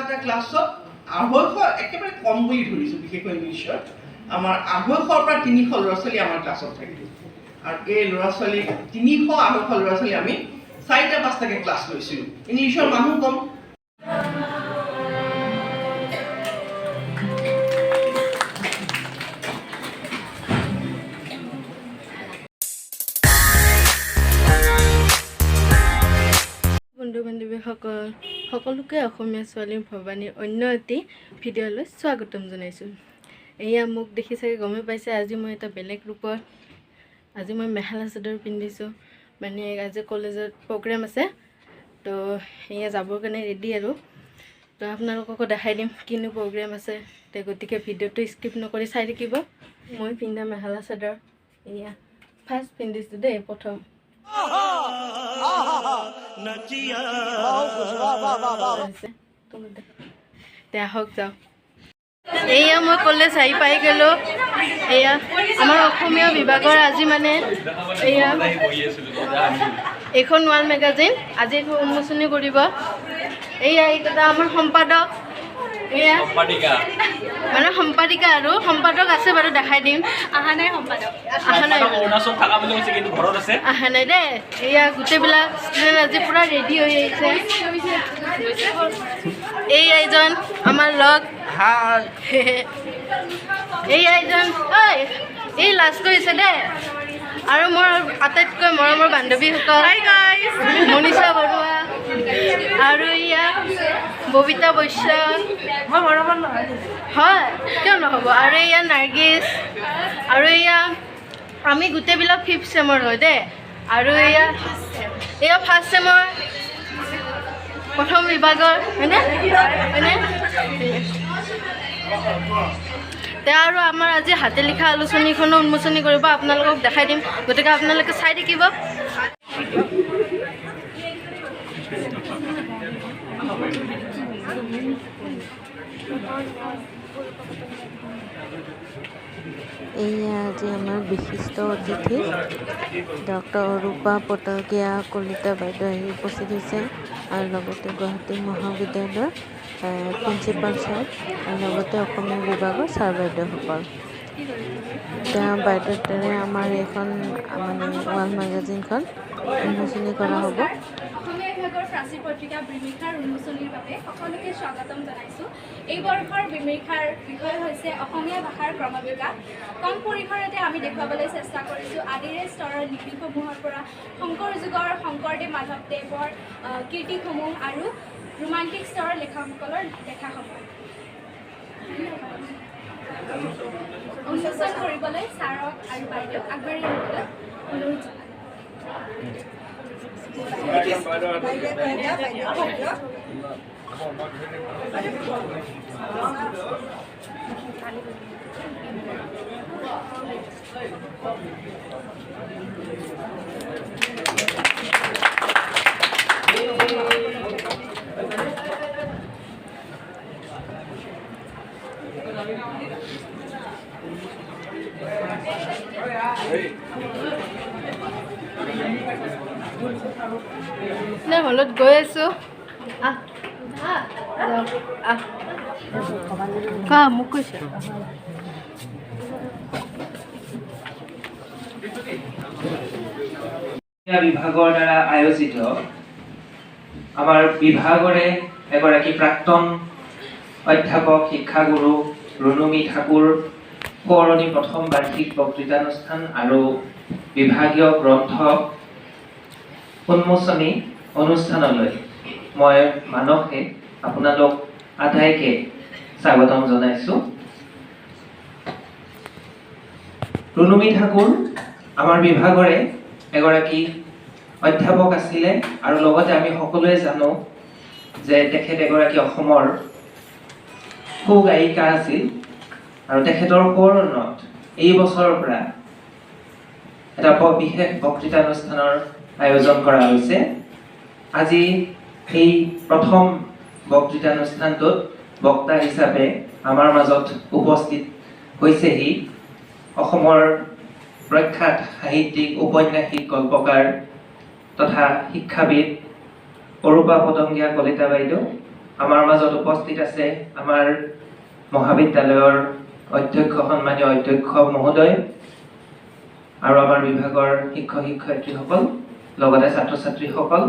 এটা ক্লাছত 250, একেবাৰে কম বুলি ধৰিছোঁ, বিশেষকৈ ইংলিছত আমাৰ 250ৰ পৰা 300 ল'ৰা ছোৱালী আমাৰ ক্লাছত থাকে। আৰু এই ল'ৰা ছোৱালী 300, 250 ল'ৰা ছোৱালী আমি চাৰিটা পাঁচটাকৈ ক্লাছ লৈছিলোঁ। ইংলিছৰ মানুহ কম। বন্ধু বান্ধৱীসকল, সকলোকে অসমীয়া ছোৱালী ভৱানীৰ অন্য এটি ভিডিঅ'লৈ স্বাগতম জনাইছোঁ। এয়া মোক দেখি চাগে গমেই পাইছে, আজি মই এটা বেলেগ ৰূপত। আজি মই মেখেলা চাদৰ পিন্ধিছোঁ। মানে আজি কলেজত প্ৰগ্ৰেম আছে, তো এয়া যাবৰ কাৰণে ৰেডি আৰু। তো আপোনালোককো দেখাই দিম কিনো প্ৰগ্ৰেম আছে। তো গতিকে ভিডিঅ'টো স্কিপ নকৰি চাই থাকিব। মই পিন্ধা মেখেলা চাদৰ এয়া, ফাৰ্ষ্ট পিন্ধিছোঁ দেই, প্ৰথম হৈছে। তে আহক যাওঁ। এয়া মই কলেজ আহি পাই গ'লোঁ। এয়া আমাৰ অসমীয়া বিভাগৰ আজি মানে এয়া এইখন ৱাল মেগাজিন আজি এইখন উন্মোচনী কৰিব। এয়া এইকেইটা আমাৰ সম্পাদক, এয়া মানে সম্পাদিকা আৰু সম্পাদক আছে বাৰু, দেখাই দিম। অহা নাই সম্পাদক। অহা নাই মানে। অৰুণাচল থকা বুলি কৈছে, কিন্তু ঘৰত আছে। অহা নাই দেই। এয়া গোটেইবিলাক ষ্টুডেণ্ট আজি পূৰা ৰেডি হৈ আহিছে। এই এইজন আমাৰ লগ, এই এইজন, ঐ এই লাজ কৰিছে দেই। আৰু মোৰ আটাইতকৈ মৰমৰ বান্ধৱীসকল মনীষা বৰুৱা আৰু এয়া ববিতা বৈশ্য। মই মৰমৰ নহয়? হয়, কিয় নহ'ব? আৰু এয়া নাৰ্গিছ আৰু এয়া আমি গোটেইবিলাক ফিফ্থ চেমৰ হয় দেই। আৰু এয়া ফাৰ্ষ্ট চেমৰ প্ৰথম বিভাগৰ, হয়নে হয়নে? তেওঁ আৰু আমাৰ আজি হাতে লিখা আলোচনীখনো উন্মোচনী কৰিব, আপোনালোকক দেখাই দিম। গতিকে আপোনালোকে চাই থাকিব। এয়া আজি আমাৰ বিশিষ্ট অতিথি ডক্টৰ অৰূপা পটকীয়া কলিতা বাইদেউ আহি উপস্থিত হৈছে আৰু লগতে গুৱাহাটী মহাবিদ্যালয়ৰ প্ৰিন্সিপাল ছাৰ আৰু লগতে অসমীয়া বিভাগৰ ছাৰ বাইদেউসকল। তেওঁ বাইদেউৰ দ্বাৰাই আমাৰ এইখন মানে ৱাল মেগাজিনখন উন্মোচনী কৰা হ'ব। অসমীয়া বিভাগৰ প্ৰাচীৰ পত্ৰিকা বিমীক্ষাৰ উন্মোচনীৰ বাবে সকলোকে স্বাগতম জনাইছোঁ। এই বৰ্ষৰ বিমীক্ষাৰ বিষয় হৈছে অসমীয়া ভাষাৰ ক্ৰমবিকাশ। কম পৰিসৰতে আমি দেখুৱাবলৈ চেষ্টা কৰিছোঁ আদিৰে স্তৰৰ লিপিসমূহৰ পৰা শংকৰ যুগৰ শংকৰদেৱ মাধৱদেৱৰ কীৰ্তিসমূহ আৰু ৰোমান্টিক স্তৰৰ লেখকসকলৰ লেখাসমূহ। ধন্যবাদ। উন্মোচন কৰিবলৈ ছাৰক আৰু বাইদেউক আগবাঢ়ি আহিবলৈ অনুৰোধ জনালোঁ। নে হলত গৈ আছোঁ। আহ যাওঁ, আহ কোৱা, মোক কৈছে। বিভাগৰ দ্বাৰা আয়োজিত আমাৰ বিভাগৰে এগৰাকী প্ৰাক্তন অধ্যাপক, শিক্ষাগুৰু ৰুণুমী ঠাকুৰ সোঁৱৰণী প্ৰথম বাৰ্ষিক বক্তৃতানুষ্ঠান আৰু বিভাগীয় গ্ৰন্থ উন্মোচনী অনুষ্ঠানলৈ মই মানসে আপোনালোক আটাইকে স্বাগতম জনাইছোঁ। ৰুণুমী ঠাকুৰ আমাৰ বিভাগৰে এগৰাকী অধ্যাপক আছিলে আৰু লগতে আমি সকলোৱে জানো যে তেখেত এগৰাকী অসমৰ সুগায়িকা আছিল আৰু তেখেতৰ সোঁৱৰণত এই বছৰৰ পৰা এটা বিশেষ বক্তৃতানুষ্ঠানৰ আয়োজন কৰা হৈছে। আজি এই প্ৰথম বক্তৃতানুষ্ঠানটোত বক্তা হিচাপে আমাৰ মাজত উপস্থিত হৈছেহি অসমৰ প্ৰখ্যাত সাহিত্যিক, ঔপন্যাসিক, গল্পকাৰ তথা শিক্ষাবিদ অৰূপা পতংগীয়া কলিতা বাইদেউ। আমাৰ মাজত উপস্থিত আছে আমাৰ মহাবিদ্যালয়ৰ অধ্যক্ষ, সন্মানীয় অধ্যক্ষ মহোদয় আৰু আমাৰ বিভাগৰ শিক্ষক শিক্ষয়িত্ৰীসকল, লগতে ছাত্ৰ ছাত্ৰীসকল,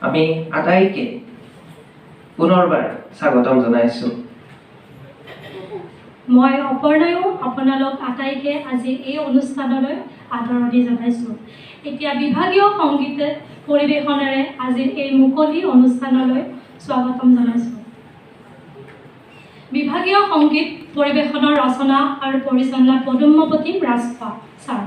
আমি আটাইকে পুনৰবাৰ স্বাগতম জনাইছোঁ। মই অপৰ্ণায়ো আপোনালোক আটাইকে আজি এই অনুষ্ঠানলৈ আদৰণি জনাইছোঁ। এতিয়া বিভাগীয় সংগীত পৰিৱেশনেৰে আজিৰ এই মুকলি অনুষ্ঠানলৈ স্বাগতম জনাইছোঁ। বিভাগীয় সংগীত পৰিৱেশনৰ ৰচনা আৰু পৰিচালনা পদুম্যপতি ৰাজখোৱা ছাৰ।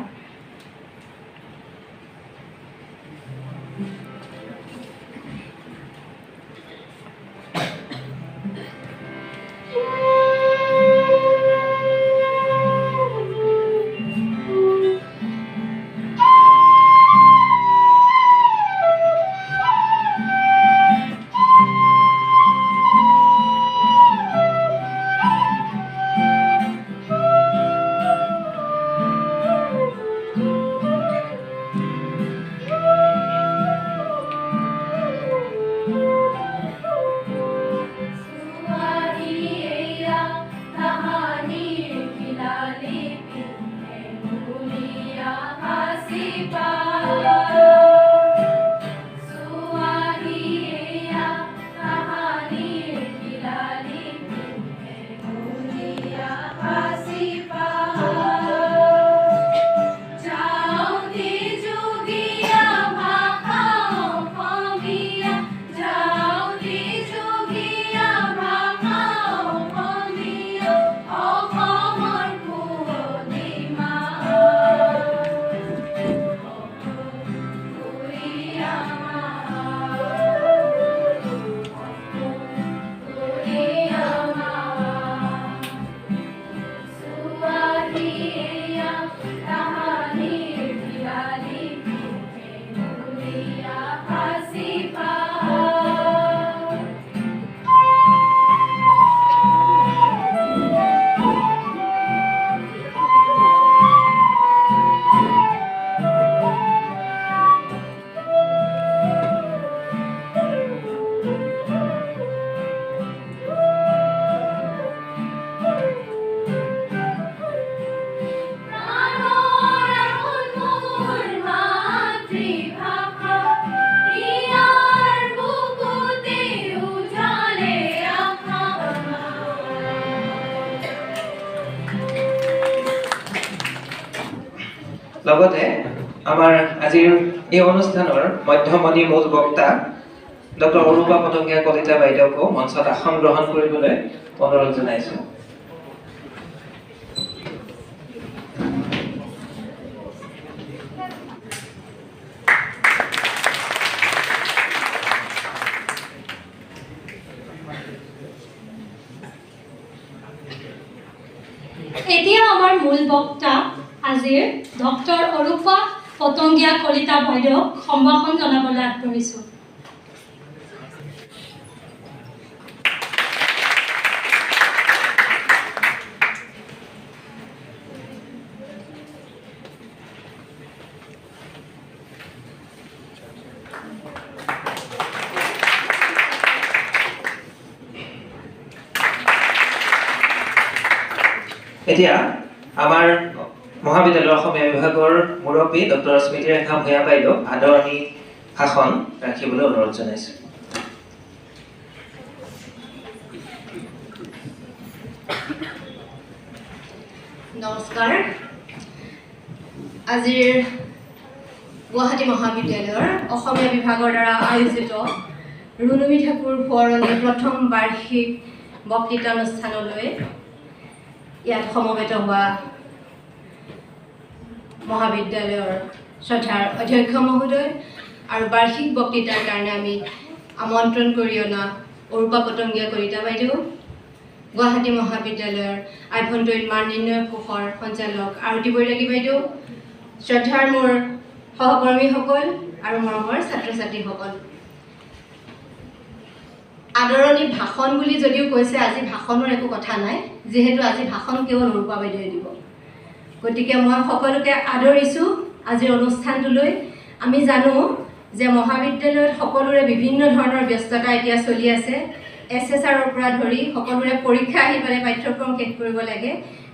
লগতে আমাৰ আজিৰ এই অনুষ্ঠানৰ মধ্যমণি মূল বক্তা ডক্টৰ অৰূপা পতংগীয়া কলিতা বাইদেউকো মঞ্চত আসন গ্ৰহণ কৰিবলৈ অনুৰোধ জনাইছোঁ। এতিয়া আমাৰ মূল বক্তা আজিৰ ডক্টৰ অৰূপা পতংগীয়া কলিতা বাইদেউক সম্ভাষণ জনাবলৈ আগবাঢ়িছোঁ। এতিয়া আমাৰ মহাবিদ্যালয়ৰ অসমীয়া বিভাগৰ মুৰব্বী ডক্টৰ স্মৃতিৰেখা ভূঞা বাইদেউক আদৰণি ভাষণ ৰাখিবলৈ অনুৰোধ জনাইছোঁ। নমস্কাৰ। আজিৰ গুৱাহাটী মহাবিদ্যালয়ৰ অসমীয়া বিভাগৰ দ্বাৰা আয়োজিত ৰুণুমী ঠাকুৰ সোঁৱৰণী প্ৰথম বাৰ্ষিক বক্তৃতানুষ্ঠানলৈ ইয়াত সমবেত হোৱা মহাবিদ্যালয়ৰ শ্ৰদ্ধাৰ অধ্যক্ষ মহোদয় আৰু বাৰ্ষিক বক্তৃতাৰ কাৰণে আমি আমন্ত্ৰণ কৰি অনা অৰূপা পতংগীয়া কলিতা বাইদেউ, গুৱাহাটী মহাবিদ্যালয়ৰ আভ্যন্তৰীণ মান নিৰ্ণয় কোষৰ সঞ্চালক আৰতি বৈৰাগী বাইদেউ, শ্ৰদ্ধাৰ মোৰ সহকৰ্মীসকল আৰু মৰমৰ ছাত্ৰ ছাত্ৰীসকল, আদৰণি ভাষণ বুলি যদিও কৈছে, আজি ভাষণৰ একো কথা নাই, যিহেতু আজি ভাষণ কেৱল অৰূপা বাইদেৱে দিব। গতিকে মই সকলোকে আদৰিছোঁ আজিৰ অনুষ্ঠানটোলৈ। আমি জানো যে মহাবিদ্যালয়ত সকলোৰে বিভিন্ন ধৰণৰ ব্যস্ততা এতিয়া চলি আছে, এছ এছ আৰৰ পৰা ধৰি সকলোৰে পৰীক্ষা আহি পেলাই পাঠ্যক্ৰম শেষ কৰিব লাগে।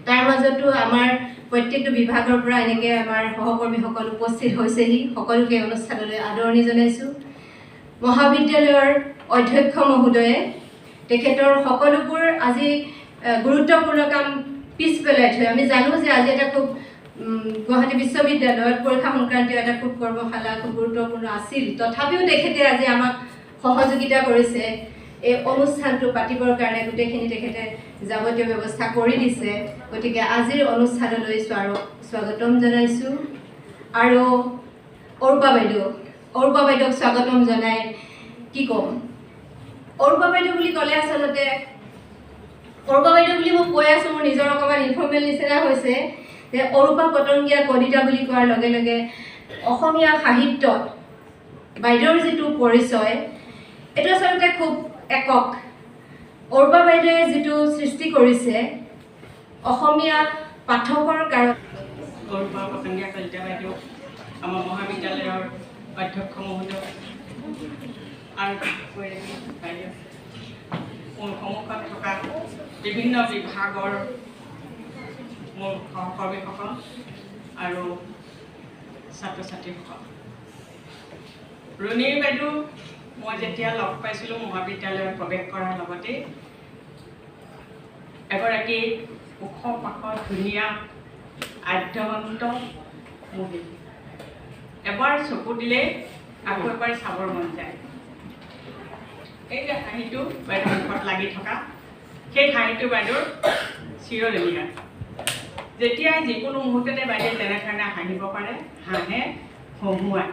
তাৰ মাজতো আমাৰ প্ৰত্যেকটো বিভাগৰ পৰা এনেকৈ আমাৰ সহকৰ্মীসকল উপস্থিত হৈছেহি। সকলোকে অনুষ্ঠানলৈ আদৰণি জনাইছোঁ। মহাবিদ্যালয়ৰ অধ্যক্ষ মহোদয়ে তেখেতৰ সকলোবোৰ আজি গুৰুত্বপূৰ্ণ কাম পিছ পেলাই থৈ, আমি জানো যে আজি এটা খুব গুৱাহাটী বিশ্ববিদ্যালয়ত পৰীক্ষা সংক্ৰান্তীয় এটা খুব কৰ্মশালা খুব গুৰুত্বপূৰ্ণ আছিল, তথাপিও তেখেতে আজি আমাক সহযোগিতা কৰিছে। এই অনুষ্ঠানটো পাতিবৰ কাৰণে গোটেইখিনি তেখেতে যাৱতীয় ব্যৱস্থা কৰি দিছে। গতিকে আজিৰ অনুষ্ঠানলৈ স্বাগতম জনাইছোঁ। আৰু অৰূপা বাইদেউ, অৰূপা বাইদেউক স্বাগতম জনাই কি ক'ম? অৰূপা বাইদেউ বুলি ক'লে, আচলতে অৰূপা বাইদেউ বুলি মই কৈ আছোঁ, মোৰ নিজৰ অকণমান ইনফৰ্মেল নিচিনা হৈছে যে অৰূপা পতংগীয়া কলিতা বুলি কোৱাৰ লগে লগে অসমীয়া সাহিত্যত বাইদেউৰ যিটো পৰিচয়, এইটো আচলতে খুব একক। অৰূপা বাইদেৱে যিটো সৃষ্টি কৰিছে অসমীয়া পাঠকৰ কাৰণে অৰূপা পতংগীয়া কলিতা বাইদেউ, আমাৰ মহাবিদ্যালয়ৰ অধ্যক্ষ মহোদয় আৰু বাইদেউ, মোৰ সন্মুখত থকা বিভিন্ন বিভাগৰ মোৰ সহকৰ্মীসকল আৰু ছাত্ৰ ছাত্ৰীসকল, ৰুণী বাইদেউ মই যেতিয়া লগ পাইছিলোঁ মহাবিদ্যালয়ত প্ৰৱেশ কৰাৰ লগতে, এগৰাকী ওখ পাখ ধুনীয়া আঢ্যৱন্ত মহিলা। এবাৰ চকু দিলে আকৌ এবাৰ চাবৰ মন যায়। এই যে হাঁহিটো বাইদেউৰ মুখত লাগি থকা, সেই হাঁহিটো বাইদেউৰ চিৰদিনীয়া। যেতিয়া যিকোনো মুহূৰ্ততে বাইদেৱে তেনেধৰণে হাঁহিব পাৰে, হাঁহে হহুৱায়।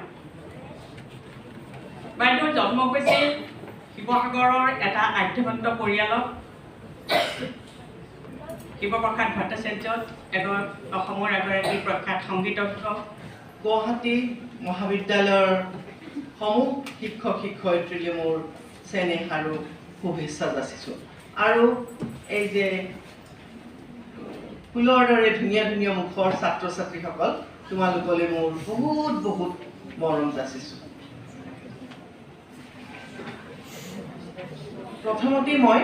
বাইদেউৰ জন্ম হৈছিল শিৱসাগৰৰ এটা আঢ্যৱন্ত পৰিয়ালত। শিৱপ্ৰসাদ ভট্টাচাৰ্য অসমৰ এগৰাকী প্ৰখ্যাত সংগীতজ্ঞ। গুৱাহাটী মহাবিদ্যালয়ৰ সমূহ শিক্ষক শিক্ষয়িত্ৰীলৈ মোৰ চেনেহ আৰু শুভেচ্ছা যাচিছোঁ। আৰু এই যে ফুলৰ দৰে ধুনীয়া ধুনীয়া মুখৰ ছাত্ৰ ছাত্ৰীসকল, তোমালোকলৈ মোৰ বহুত বহুত মৰম যাচিছোঁ। প্ৰথমতেই মই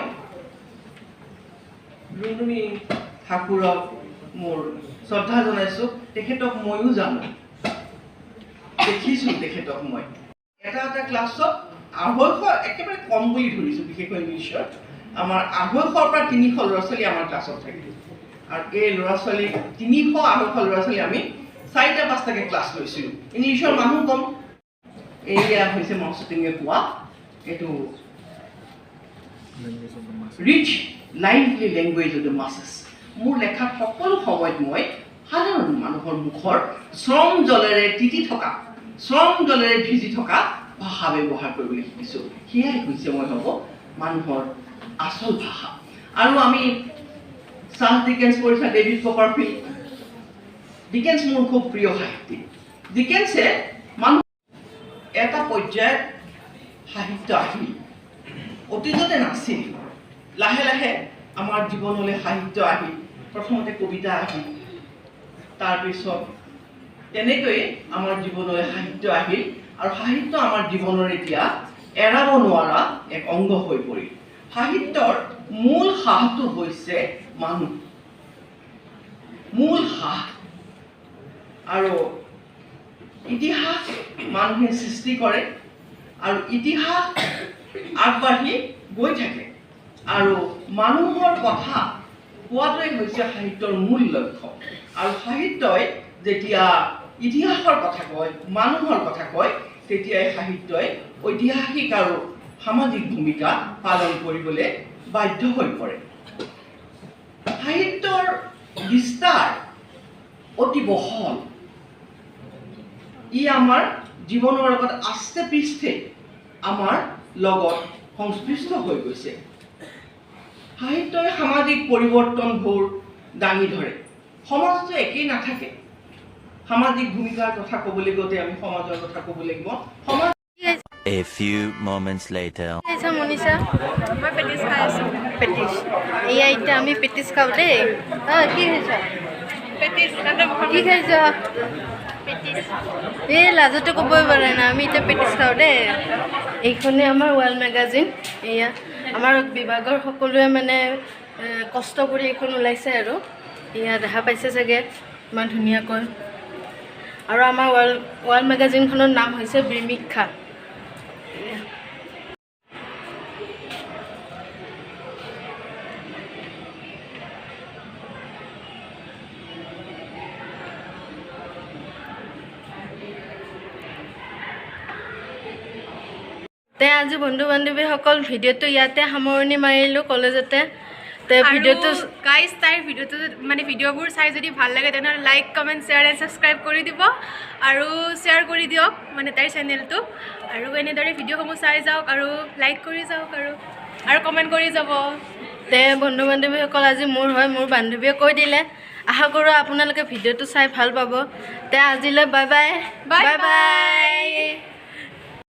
ৰুণুমী ঠাকুৰক মোৰ শ্ৰদ্ধা জনাইছোঁ। তেখেতক ময়ো জানো, দেখিছোঁ তেখেতক মই। এটা এটা ক্লাছত 250, একেবাৰে কম বুলি ধৰিছোঁ, বিশেষকৈ ইংলিছত আমাৰ 250ৰ পৰা 300 ল'ৰা ছোৱালী আমাৰ ক্লাছত থাকে। আৰু এই ল'ৰা ছোৱালী 300 250 ল'ৰা ছোৱালী আমি চাৰিটা পাঁচটাকৈ ক্লাছ লৈছিলোঁ। ইংলিছৰ মানুহ কম। এইয়া হৈছে মাউচেতুঙে কোৱা এইটো "rich lively language of the masses"। মোৰ লেখাত সকলো সময়ত মই সাধাৰণ মানুহৰ মুখৰ শ্ৰম জলেৰে তিতি থকা, শ্ৰম জলেৰে ভিজি থকা ভাষা ব্যৱহাৰ কৰিবলৈ শিকিছোঁ। সেয়াই হৈছে মই ভাবোঁ মানুহৰ আচল ভাষা। আৰু আমি চাৰ্লছ ডিকেন্স পঢ়িছা, ডেভিড কপাৰফিল্ড। ডিকেন্স মোৰ খুব প্ৰিয় সাহিত্যিক। ডিকেন্সে মানুহ এটা পৰ্যায়ত সাহিত্য আহিল, অতীজতে নাছিল। লাহে লাহে আমাৰ জীৱনলৈ সাহিত্য আহিল। প্ৰথমতে কবিতা আহিল, তাৰপিছত তেনেকৈয়ে আমাৰ জীৱনলৈ সাহিত্য আহিল আৰু সাহিত্য আমাৰ জীৱনৰ এতিয়া এৰাব নোৱাৰা এক অংগ হৈ পৰিল। সাহিত্যৰ মূল সাহটো হৈছে মানুহ, মূল সাহ। আৰু ইতিহাস মানুহে সৃষ্টি কৰে আৰু ইতিহাস আগবাঢ়ি গৈ থাকে। আৰু মানুহৰ কথা কোৱাটোৱেই হৈছে সাহিত্যৰ মূল লক্ষ্য। আৰু সাহিত্যই যেতিয়া ইতিহাসৰ কথা কয়, মানুহৰ কথা কয়, তেতিয়াই সাহিত্যই ঐতিহাসিক আৰু সামাজিক ভূমিকা পালন কৰিবলৈ বাধ্য হৈ পৰে। সাহিত্যৰ বিস্তাৰ অতি বহল। ই আমাৰ জীৱনৰ লগত আস্তে পৃষ্ঠে আমাৰ লগত সংশ্লিষ্ট হৈ গৈছে। সাহিত্যই সামাজিক পৰিৱৰ্তনবোৰ দাঙি ধৰে। সমাজটো একেই নাথাকে। সামাজিক ভূমিকাৰ কথা ক'বলৈ গওঁতে আমি সমাজৰ কথা ক'ব লাগিব। সমাজ A few moments later. খাইছা মনীষা? মই পেটিছ খাই আছোঁ। পেটিছ। এয়া এতিয়া আমি পেটিছ খাওঁ দেই। কি খাইছা? পেটিছ। কি খাইছ? পেটিছ। এই লাজতে ক'বই পাৰে না। আমি এতিয়া পেটিছ খাওঁ দেই। এইখনে আমাৰ ৱাল মেগাজিন। এয়া আমাৰ বিভাগৰ সকলোৱে মানে কষ্ট কৰি এইখন ওলাইছে আৰু এয়া দেখা পাইছে চাগে ইমান ধুনীয়াকৈ। আৰু আমাৰ ৱাল মেগাজিনখনৰ নাম হৈছে বিমিক্ষা। তে আজি বন্ধু বান্ধৱীসকল, ভিডিঅ'টো ইয়াতে সামৰণি মাৰিলোঁ কলেজতে। তে ভিডিঅ'টো গাইজ, তাইৰ ভিডিঅ'টো মানে ভিডিঅ'বোৰ চাই যদি ভাল লাগে, তেনেহ'লে like, comment, share and subscribe কৰি দিব আৰু শ্বেয়াৰ কৰি দিয়ক মানে তাইৰ চেনেলটো। আৰু এনেদৰে ভিডিঅ'সমূহ চাই যাওক আৰু লাইক কৰি যাওক আৰু কমেণ্ট কৰি যাব। তে বন্ধু বান্ধৱীসকল, আজি মোৰ হয় মোৰ বান্ধৱীয়ে কৈ দিলে। আশা কৰোঁ আপোনালোকে ভিডিঅ'টো চাই ভাল পাব। তে আজিলৈ bye bye. Bye. Bye bye.